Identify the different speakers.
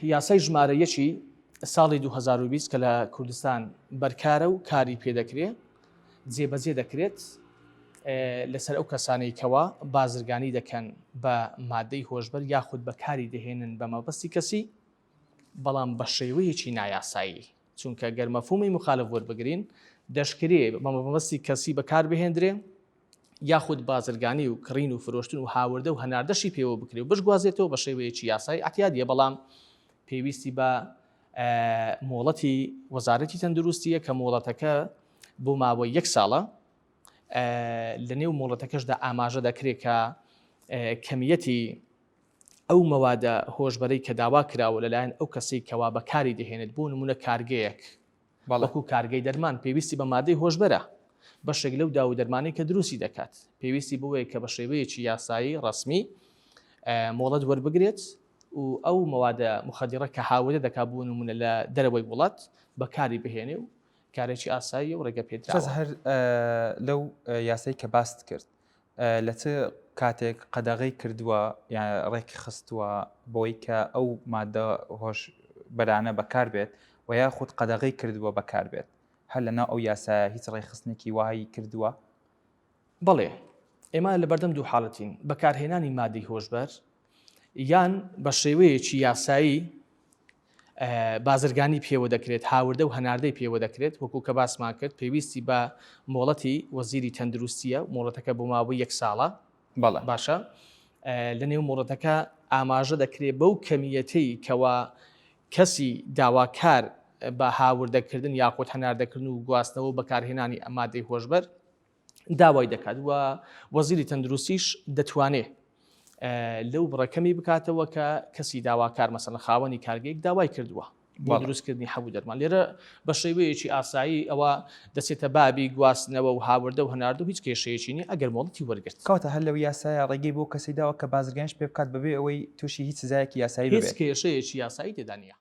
Speaker 1: یاسای ژمارە یەکی ساڵی 2020 کە لە کوردستان بەرکارە و کاری پێدەکرێ جێبەجێ دەکرێت لەسەر ئەو کەسانەی کەوا بازرگانی دەکەن بە مادەی هۆشبەر یاخود بەکاری دەهێنن بە مەبەستی کەسی بەڵام بە شێوەیەکی نایاسایی چونکە گەر مەفهومی مخالف وەربگرین دەشکرێ بە مەبەستی کەسی بەکار بهێندرێ یاخود بازرگانی و کڕین و فرۆشتن و هاوردە و هەناردەشی پێوە بکرێ و بشگوازێتەوە بە شێوەیەکی یاسایی ئەعتیادیە بەڵام پێویستی بە مۆڵەتی وەزارەتی تەندروستیە کە مۆڵەتەکە بۆ ماوەی یەک ساڵە لە نێو مۆڵەتەکەشدا ئاماژە دەکرێت کە کەمیەتی ئەو مەوادە هۆشبەرەی کە داوا کراوە لەلایەن ئەو کەسەی کەوا بەکاری دەهێنێت بۆ نمونە کارگەیەک وەکو کارگەی دەرمان پێویستی بە مادەی هۆشبەرە بەشێک لەو داو و دەرمانەی کە دروستی دەکات پێویستی بۆیە کە بە شێوەیەکی یاسایی ڕەسمی مۆڵەت وەربگرێت و ئەو مەوادە مخدرە کە هاوردە دەکات بۆ نمونە لە دەرەوەی وڵات بەکاری بهێنێ و کارێکی ئاسایی و ڕێگە پێدراوە.
Speaker 2: هەر لەو یاسای کە باست کرد لە چ کاتێک قەدەغەی کردووە یان ڕێکی خستووە بۆی کە ئەو مادە هۆشبەرانە بەکار بێت و یاخود قەدەغەی کردووە بەکار بێت هەر لەناو ئەو یاسایە هیچ ڕێکخستنێکی وایی کردووە؟
Speaker 1: بەڵێ ئێمە لەبەردەم دوو حاڵەتین بەکارهێنانی مادەی هۆشبەر یان بە شێوەیەکی یاسایی بازرگانی پێوە دەکرێت، هاوردە و هەناردەی پێوە دەکرێت، وەکو کە باسمان کرد پێویستی بە مۆڵەتی وەزیری تەندروستیە، مۆڵەتەکە بۆ ماوەی یەک ساڵە.
Speaker 2: بەڵێ.
Speaker 1: باشە لە نێو مۆڵەتەکە ئاماژە دەکرێت بەو کەمیەتەی کەوا کەسی داواکار بە هاوردەکردن یاخود هەناردەکردن و گواستنەوە و بەکارهێنانی مادەی هۆشبەر داوای دەکات و وەزیری تەندروستیش دەتوانێ لەو بڕە کەمی بکاتەوە کە کەسی داواکار مەسەلەن خاوەنی کارگەیەک داوای کردووە بۆ دروستکردنی حەب و دەرمان لێرە بە شێوەیەکی ئاسایی ئەوە دەچێتە بابی گواستنەوە و هاوردە و هەناردە و هیچ کێشەیەکی نییە ئەگەر مۆڵەتی وەرگرت.
Speaker 2: کەواتە هەر لەو یاسایە ڕێگەی بەو کەسەی داوە کە بازرگانیش پێ بکات بەبێ ئەوەی تووشی هیچ سزایەکی یاسایی
Speaker 1: ببێت. هیچ کێشەیەکی یاسایی تێدا نییە.